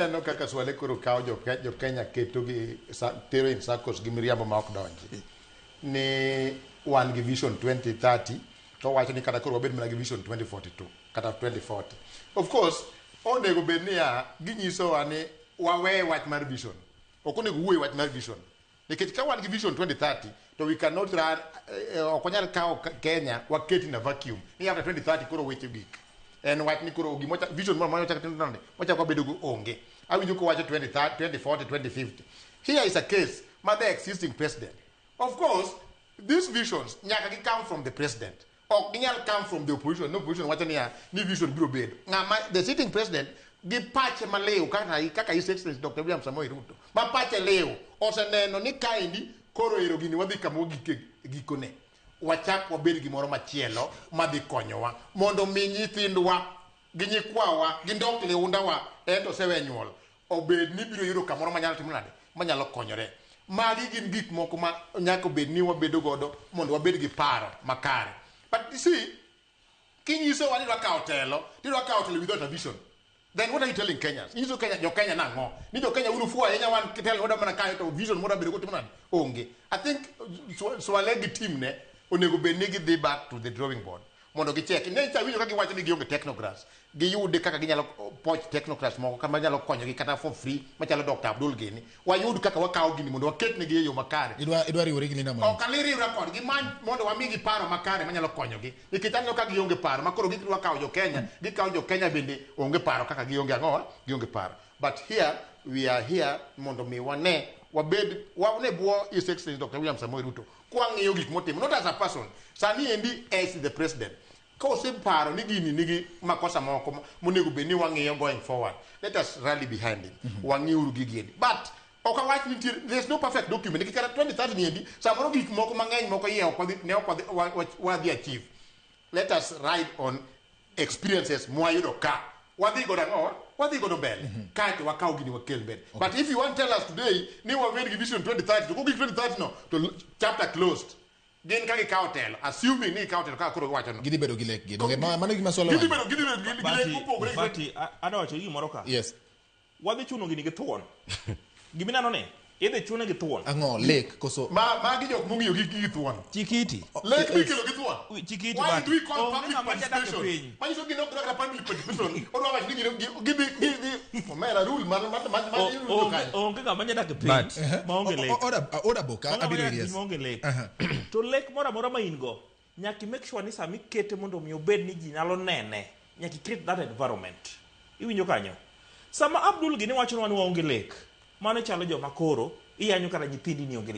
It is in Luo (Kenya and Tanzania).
Ineno kaka Swale koro kawo jo Kenya keto gi tero in circles gi miriambo ma ok donji. Ni wan gi vision 2030 to wacho ni kata koro wabed mana gi vision 2042 kata 2040. Of course, onego bed niya ginyisowa ni wawe wach mar vision. Ok onego wuoye wach mar vision. Nikech ka wan gi vision 2030 to we cannot run, ok wanyal kawo Kenya waket in a vacuum ni after 2030 koro weche gik. En wach ni koro gima vision moro amora mochak timo nade mochak wabedo go onge. Awinjo kowacho 2030, 2040, 2050. Here is a case ma the existing president. Of course, these visions nyaka gi come from the president. Ok ginyal come from the opposition. No opposition wacho niya ni vision biro bedo. Ng'ama the sitting president gi pache maliw kaka His Excellency Dr. William Samoei Ruto ma pache liw oseneno ni kaendi koro ero gini wadhi kama wagike gikone. Wachak wabed gimoro machielo madhi konyowa mondo mi nyithindwa gi nyikwawa gi ndok liundawa ento osewe nyuol obed ni biro yudo kamoro manyalo timo nade manyalo konyore. Magi gin gik moko ma nyaka obed ni wabedo godo mondo wabed gi paro makare. But you see, kinyisowa ni idwa kawo telo, tidwa kawo telo without a vision. Then what are you telling Kenyans? Inyiso Kenya, jo Kenya nang'o? Ni jo Kenya unu fuwa ahinya wan telo wadwa mana kayo to vision mwadwa bedo go timo nade? Onge. I think Swale gi team ne onego bed ni gidhi back to the drawing board mondo gichek. Ne awinjo ka giwacho ni gionge technocrats. Giyud kaka ginyalo poach technocrats moko kama nyalo konyogi kata for free machalo Dr. Abdul gini. Wayud kaka wakawo gini mondo waketnegi e yo makare. Idwa riwori gi Linda Mwananchi? Ok ali riwra kodgi, many mondo wamigi paro makare manyalo konyogi. Nikech aneno ka gionge paro ma koro gidwa kawo jo Kenya, gikawo jo Kenya bende onge paro kaka gionge ang'owa, gionge paro. But here we are here mondo mi wane wabed wane bwo His Excellency Dr. William Samoei Ruto kwang'iyo gik motimo not as a person sani endi as the president ka oseparo ni gini nigi makosa moko monego bed ni wang'iyo going forward, let us rally behind him. Wang'iuru gigi endi, but ok awach ni nitie, there's no perfect document, nikech kata 2030 ni endi samoro gik moko mang'eny moko iye ok wadhi ne ok wadhi achieve. Let us ride on experiences mwayudo ka wadhi godo ang'o wadhi godo mbele kaeto wakaw gini wakel mbele. But if you want tell us today ni wabed gi vision 2030 to kogik 2030 no to chapter closed. Gin ka gikawo telo, assuming ni gikawo telo kaka koro giwacho no, Gidhi bedo gi lekgi. Donge mano gima Swale gidhi wacho? Bedo gidhi bedo gi lek mopogore gi Bati, adwa wacho gimoro ka. Yes. Wadhi chuno gini gi thuon. Gimineno ni idhi chune gi thuon. Ang'o lek koso? Ma magi jok mong'iyo gi thuon. Chikiti. Lek mikelo gi thuon. Chikiti. Why Bati. do we call Onge public ng'ama jadak e participation? piny. Manyiso gin ok dwa kata public participation. Odwa wacho ni gin gidhi gidhi omera rule mar rule kanyo. Onge ng'ama nyadak e piny maonge lek. Oda boka Onge ng'ama abiro nyadak e iri. piny Yes. maonge lek. To lek moro amora ma in go, nyaka i make sure ni sama ikete mondo mi obed ni ji nyalo nene, nyaka i create that environment. Iwinjo kanyo? Sama Abdul gini wachonwa ni waonge lek, mano chalo joma koro iyanyo kata nyithindi ni onge lek.